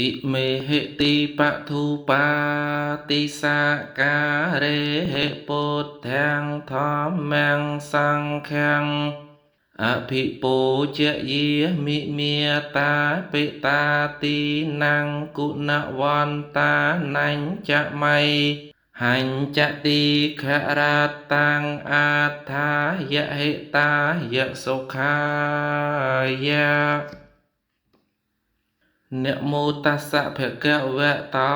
อิเมหิติปะทูปาติสาการេហិពុទ្ធាំធម្មំសង្ឃំអភិពូជយាមិមេតាបិតាទីណੰគុណវន្តានញ្ចមៃហញ្ចតិខរតាំងអាថាយហិតាយសុខាយៈនមោតស្សៈភគវៈតោ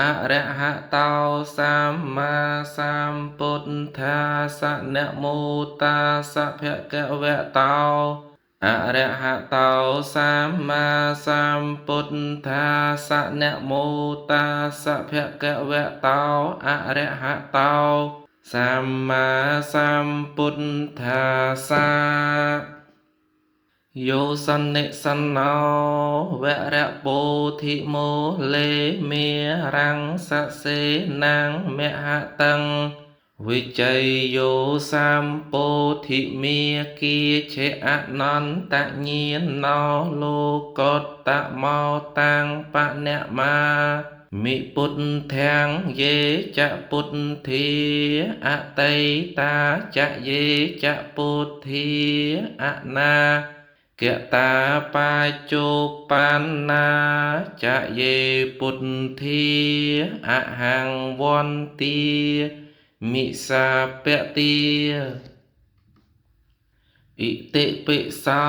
អរហតោសម្មាសម្ពុទ្ធាសៈនមោតាសៈភគវៈតោអរហតោសម្មាសម្ពុទ្ធាសៈនមោតាសៈភគវៈតោអរហតោសម្មាសម្ពុទ្ធាសៈយោសន្និសន្នោវរៈពោធិមោលេមេរੰសសេនੰមហតੰវិជ័យយោសម្ពោធិមេគាឆេអនន្តញាណោលោកតមោតាំងបនមាមិពុទ្ធាំយេចពុទ្ធាអតីតាចយេចពុទ្ធាអនាកតាបាជោបណ្ណាចយេពុទ្ធាអហង្វន្តាមិសាពតិអ៊ិតិពិសោ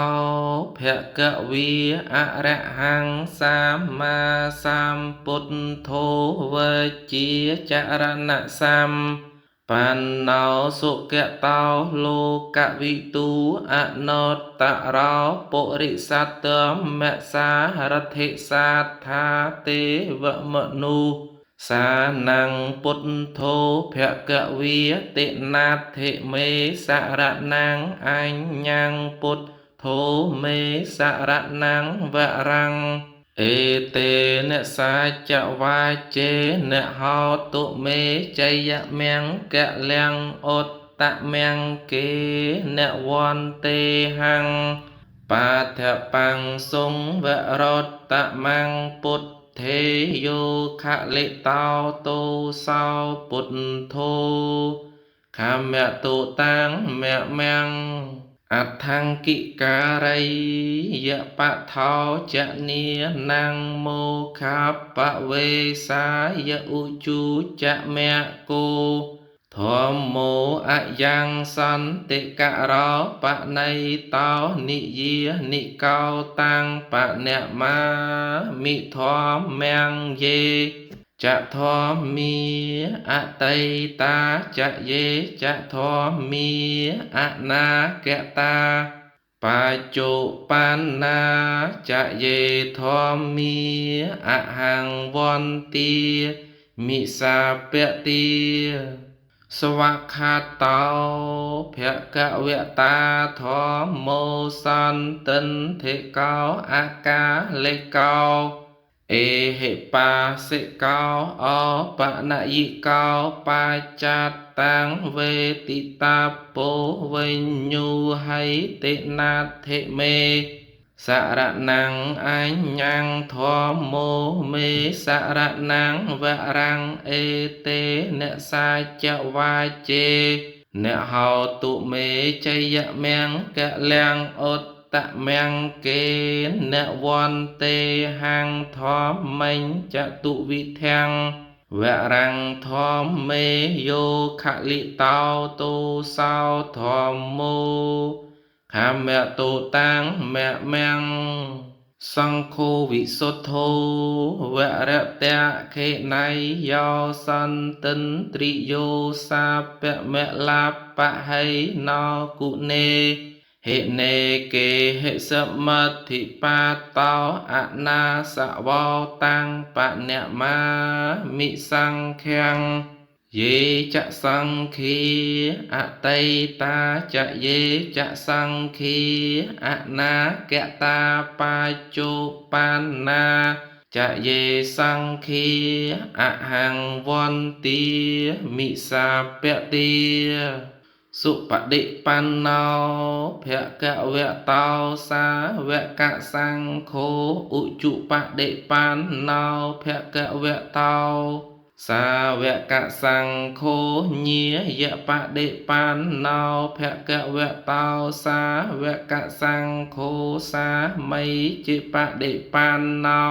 ភគវីអរហង្សម្មាសម្ពុទ្ធោវជាចរណសម្បណ្ណោសុគតោលោកវិទូអនុត្តរោពុរិសត្តមសារធិសាថាទេវមនុសានੰពុទ្ធោភគវីតិណាធិមេសរណੰអញ្ញੰពុទ្ធោមេសរណੰវរੰអេតេនសាចវាចេនហោតុមេជយមង្គលំឧត្តមង្គេនវន្ទេហੰបាធបង្សុងវរតមង្គពុទ្ធេយោខលិតោតោសោពុទ្ធោខមតុតាំងមមង្គអដ្ឋង្គិការីយបថោចនីណੰមោខបវេសាយឧជូចមគោធម្មោអយ៉ាងសន្តិករោបណៃតោនិយានិកោតាំងបនមាមិធម្មំយេចធម្មាអតីតាចយេចធម្មាអនាគតាបច្ចុបណ្ណាចយេធម្មាអហង្វន្តាមិសាពតិស្វខាតោភគវតាធម្មោសន្តិនធិកោអាកាលិកោអេហិបាសិកោអបនយិកោបាចតាំងវេទិតាពោវិញ្ញូហៃតិណាធិមេសរណੰអញ្ញੰធម្មោមេសរណੰវរੰអេតេនសាចវាចេនហោតុមេជយមង្គលំឧត្តមង្គេនវន្ទេហੰធម្មិញ្ចតុវិធាំងវរੰធម្មេយោខលិតោទោសោធម្មោខមតុតាំងមមង្គសង្ឃោវិសុទ្ធោវរតៈខេណៃយោសន្តិនត្រិយោសាពមលាបហៃណោគុណេហិនេគេហិសមទ្ធិបាតោអនាសវោតាំងបនមាមិសង្ឃាំងយេចសង្ឃាអតីតាចយេចសង្ឃាអនាគតាបច្ចុបណ្ណាចយេសង្ឃាអហង្វន្តាមិសាពតិ សុបដិបណ្ណោ ភគវតោសាវកសង្ឃោ ឧជុបដិបណ្ណោ ភគវតោសាវកសង្ឃោ ញាយបដិបណ្ណោ ភគវតោសាវកសង្ឃោ សាមីจิបដិបណ្ណោ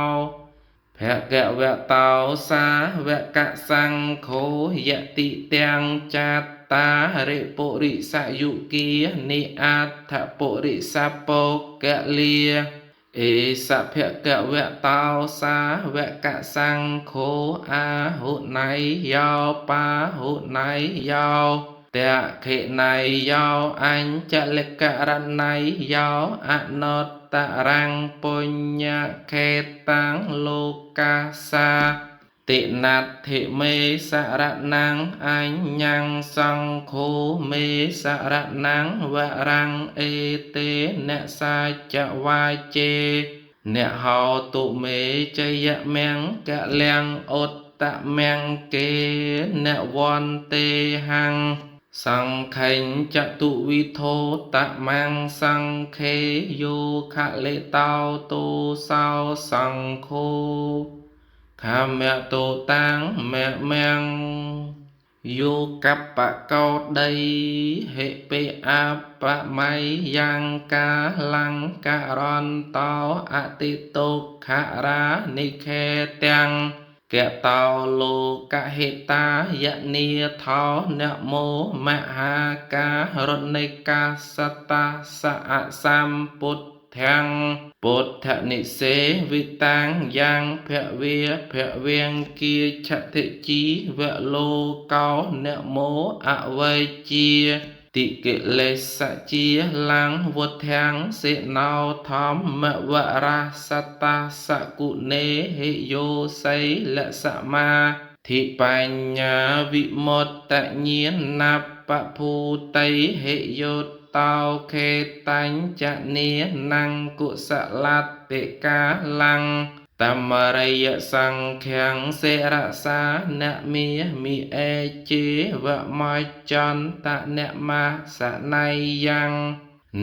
ភគវតោសាវកសង្ឃោ យតិទាំងចត្តារិពុរិសយុគានិ អដ្ឋពុរិសបុគ្គលា អេសភគវតោសាវកសង្ឃោ អាហុណៃយោ បាហុណៃយោ តខិណៃយោ អញ្ចលករណៃយោ អនុត្តរੰ បញ្ញខេតាំង លោកាសាតិណដ្ឋិមេ សរណੰ អញ្ញੰ សង្ឃោមេ សរណੰ វរੰ អេតេនសាចវាជេ អ្នកហោតុមេ ជយមង្គលំ ឧត្តមង្គេ នវន្ទេហੰ សង្ខេញចតុវិធោតមੰ សង្ខេយោខលិតោទោសោ សង្ឃោខមតុតាំងមមੰ យោកបកោដី ហិបិអបមៃយ៉ាងកាលង្ករន្តោ អតិទុក្ខរានិខេទាំងកតោ លោកហិតាយនីថោ នមោមហាការុណិកាសតាសអសម្ពុទ្ធាំ ពុទ្ធនិសេវិតាំងយ៉ាងភវាភវង្គគាឆតិជីវលោកោ នមោអវេជាតិកិលេសជាលੰ វុធាំងសិណោ ធម្មវរសតាសគុណេហិយោ សីលសមាធិបញ្ញាវិមុតតញាណបភូតៃហិយោតោ ខេតញ្ចនានੰ កុសលតិកាលੰ តមរិយសង្ឃាំ សិរសានមាមិ អេជេវមច្ចន្តនមសណៃយ៉ាង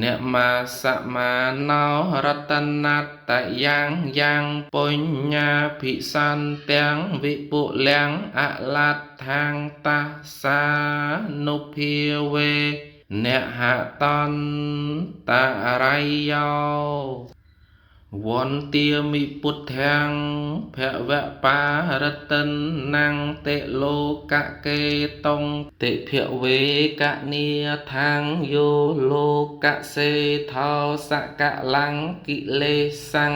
នមសមាណោ រតនតយ៉ាងយ៉ាង បញ្ញាភិសន្ទាំង វិពុលំ អលដ្ឋាងតាសានុភាវេ នហតន្តរិយោ វន្ទាមិពុទ្ធាំ ភវបារតិនੰ តិលោកកេតុង តិភវេកនីថាង យោលោកសេថោ សកលੰ កិលេសੰ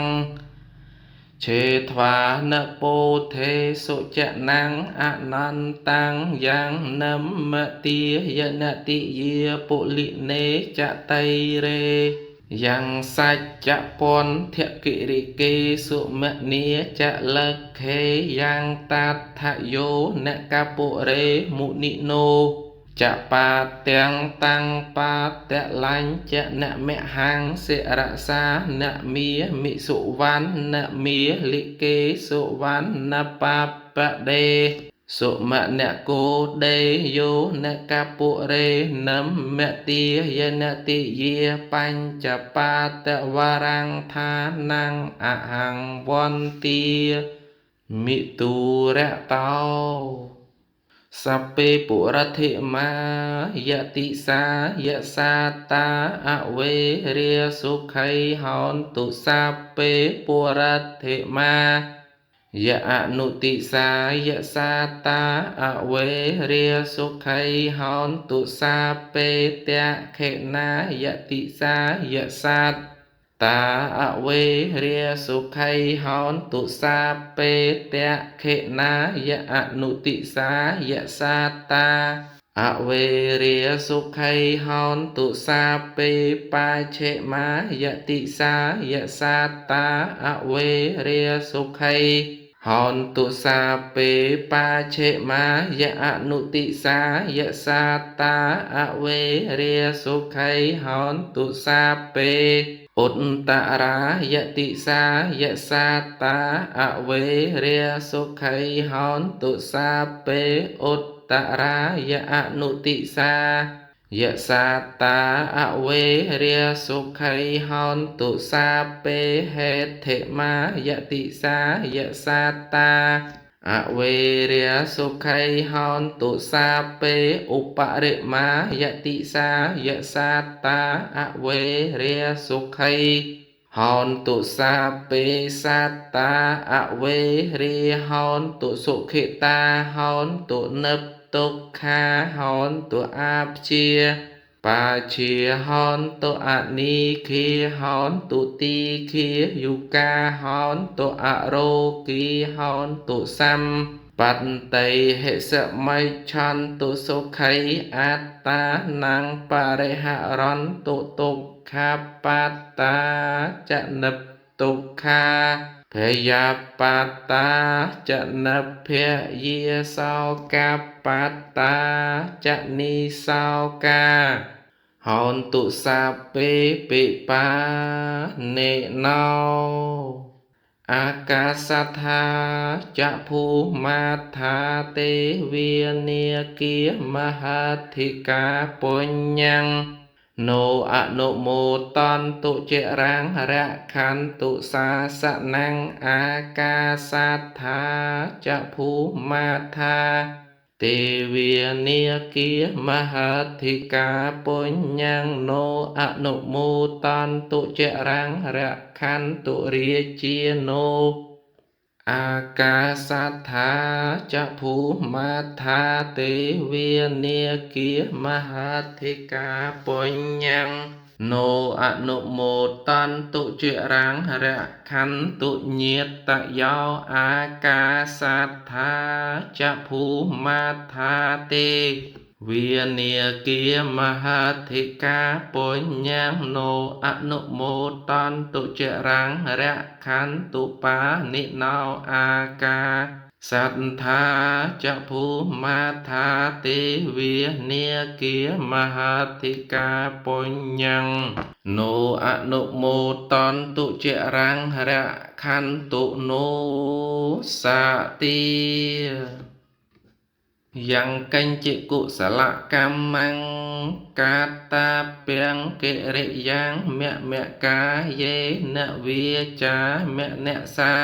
ឆេថ្វានពោធេសុចនੰ អនន្តੰ យ៉ាងនមទាយនតិយា ពុលិនេចតិរេ យ៉ាងសច្ចពន្ធគិរិកេ សុមនីចលខេ យ៉ាងតាថយោ នកពុរេមុនិណោ ចបាទាំងតាំងបាតលញ្ចនមហੰ សិរសានមាមិ សុវណ្ណមាលិកេ សុវណ្ណបបដេ សុមនគោដេយោ នកពុរេនមទាយនតិយា បញ្ចបាតវរੰ ឋានੰ អហង្វន្ទាមិ ទុរតោ សពេពុរធិមាយតិសាយសាតា អវេរាសុខៃហោនតុ សាពេពុរធិមាយអនុតិសាយសាតា អវេរាសុខៃហោនតុ សាពេតខេណាយតិសាយសាតតា អវេរាសុខៃហោនតុ សាពេតខេណាយអនុតិសាយសាតា អវេរាសុខៃហោនតុ សាពេបាឆេមាយតិសាយសាតា អវេរាសុខៃហោនតុ សាពេបាឆេមាយអនុតិសាយសាតា អវេរាសុខៃហោនតុ សាពេឧត្តរាយតិសាយសាតា អវេរាសុខៃហោនតុ សាពេឧត្តរាយអនុតិសា យសាតាអវេរាសុខៃហន្តុសាពេហេធិមាយតិសាយសាតាអវេរាសុខៃហន្តុសាពេឧបរិមាយតិសាយសាតាអវេរាសុខៃហន្តុសាពេសាតាអវេរាហន្តុសុខិតាហន្តុនិព្ទុក្ខាហន្តុអាព្យាបាជាហន្តុអនីខាហន្តុទីខាយុកាហន្តុអរោគីហន្តុសម្បត្តិហិសមិច្ឆន្តុសុខីអត្តានំបរិហរន្តុទុក្ខបត្តាចនិព្ទុក្ខាភយបត្តាចនិព្ភយាសោកបត្តាចនិសោកាហន្តុសាពេពិបានិណោអាកាសថាចភូមាថាទេវានាគាមហធិកាពុញ្ញੰណោអនុមោតន្តុចិរាំងរខន្តុសាសនំអាកាសថាចភូមាថាទេវានាគាមហធិកាពុញ្ញੰណោអនុមោតន្តុចិរាំងរខន្តុរាជាណោអាកាសថាចភូមាថាទេវានាគាមហធិកាពុញ្ញੰណោអនុមោតន្តុចិរាំងរខន្តុញាតយោអាកាសថាចភូមាថាទេវានាគាមហធិកាពុញ្ញੰណោអនុមោតន្តុចិរាំងរខន្តុបានិណោអាកាសត្ថាចភូមាថាទេវានាគាមហធិកាពុញ្ញੰណោអនុមោតន្តុចិរាំងរខន្តុណោសាតិយ៉ាងកញ្ចកុសលកម្មੰកាតាពាំងកិរិយ៉ាងមមកាយេនវាចាមនសា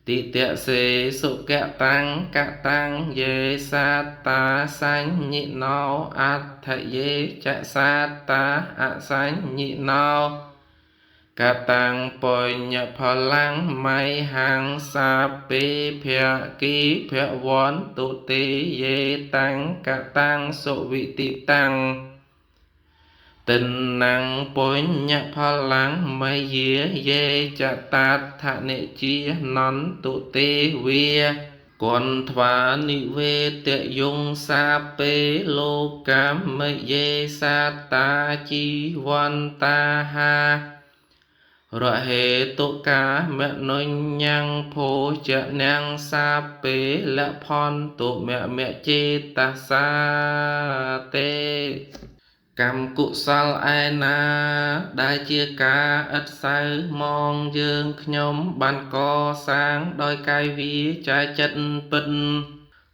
តិតសេសុកតាំងកតាំងយេសាតាសញ្ញិណោអដ្ឋយេចសាតាអសញ្ញិណោកតាំងបញ្ញផលੰមៃហੰសាពេភគីភវន្តុទេយេតាំងកតាំងសុវិតិតាំងទិណ្ណੰបញ្ញផលੰមយាយេចតាថនិជានន្តុទេវាគន្ថ្វានិវេតយងសាពេលោកកម្មយេសាតាជីវន្តាហារហេតុកាមនុញ្ញੰភោចនំសាពេលផន្តុមមចេតសាទេកម្មកុសលឯណាដែលជាការឥតសៅមងយើងខ្ញុំបានកសាងដោយកាយវាចាចិត្តពិត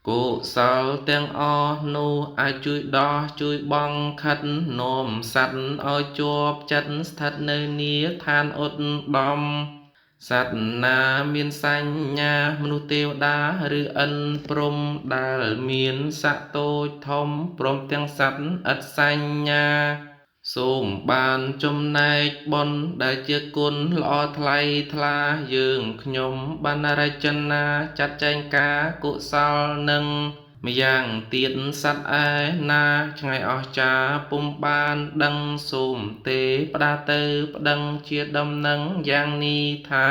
កុសលទាំងអស់នោះអាចជួយដោះជួយបងខិតនាំសត្វឲ្យជាប់ចិត្តស្ថិតនៅនីឋានឧត្តមសត្វណាមានសញ្ញាមនុស្សទេវតាឬឥន្ទព្រំដែលមានស័ក្តិតូចធំព្រមទាំងសត្វឥតសញ្ញាសូមបានចំណែកបុណ្យដែលជាគុណល្អថ្លៃថ្លាយើងខ្ញុំបានរចនាចាត់ចែងការកុសលនឹងម្យ៉ាងទៀតសត្វឯណាឆ្ងាយអស្ចារ្យពុំបានដឹងសូមទេផ្ដាទៅប្តឹងជាដំណឹងយ៉ាងនេះថា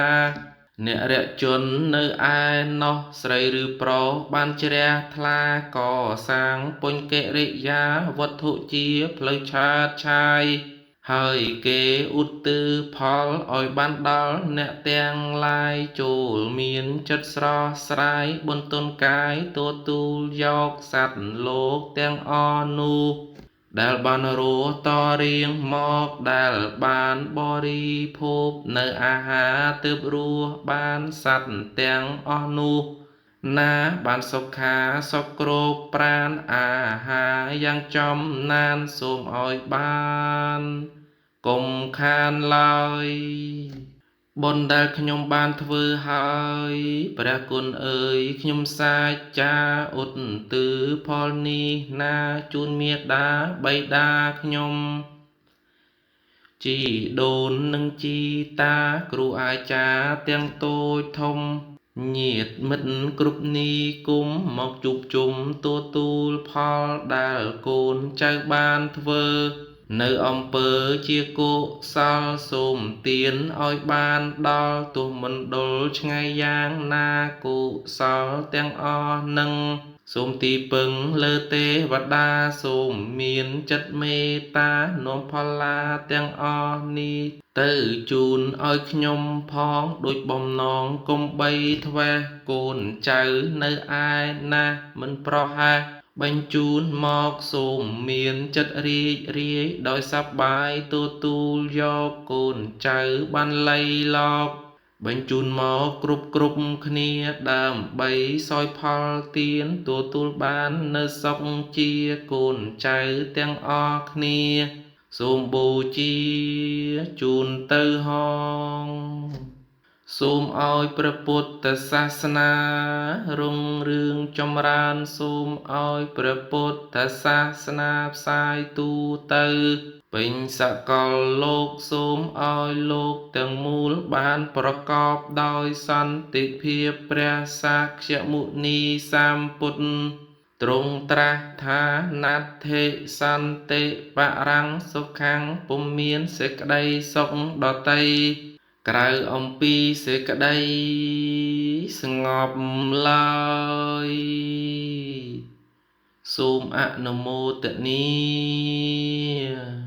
អ្នករជននៅឯណោះស្រីឬប្រុសបានជ្រះថ្លាកសាងពុញកិរិយាវត្ថុជាផ្លូវឆើតឆាយហើយគេឧទ្ទិផលឲ្យបានដល់អ្នកទាំងឡាយចូលមានចិត្តស្រស់ស្រាយបន្ទន់កាយទទួលយកសត្វលោកទាំងអស់នោះដែលបានរស់តរៀងមកដែលបានបរិភោគនៅអាហារទើបរស់បានសត្វទាំងអស់នោះ ណាបានសុខាសុខគ្រប់ប្រានអាហារយ៉ាងចំណានសូមឲ្យបានកុំខានឡើយបុណ្យដែលខ្ញុំបានធ្វើហើយព្រះគុណអើយខ្ញុំសាចាឧទ្ទិផលនេះណាជូនមេដាបិតាខ្ញុំជីដូននិងជីតាគ្រូអាចារ្យទាំងតូចធំញាតិមិត្តគ្រប់នីគមមកជួបជុំទទួលផលដែលកូនចៅបានធ្វើនៅអំពើជាកុសលសូមទានឲ្យបានដល់ទោះមណ្ឌលឆ្ងាយយ៉ាងណាកុសលទាំងអស់នឹងសូមទីពឹងលើទេវតាសូមមានចិត្តមេត្តានាំផល្លាទាំងអស់នេះទៅជូនឲ្យខ្ញុំផងដូចបំណងកុំបីធ្វេសកូនចៅនៅឯណាមិនប្រហែសបញ្ជូនមកសូមមានចិត្តរីករាយដោយសប្បាយទទួលយកកូនចៅបានលៃលកបញ្ជូនមកគ្រប់គ្នាដើម្បីសោយផលទានទទួលបាននៅសុខជាកូនចៅទាំងអស់គ្នាសូមបូជាជូនទៅហងសូមឲ្យព្រះពុទ្ធសាសនារុងរឿងចម្រើនសូមឲ្យព្រះពុទ្ធសាសនាផ្សាយទូទៅពេញសកលលោកសូមឲ្យលោកទាំងមូលបានប្រកបដោយសន្តិភាពព្រះសាក្យមុនីសម្ពុទ្ធទ្រង់ត្រាស់ថាណដ្ឋិសន្តិបរੰសុខੰពុំមានសេចក្តីសុខដទៃក្រៅអំពីសេចក្តីស្ងប់ឡើយសូមអនុមោទនា។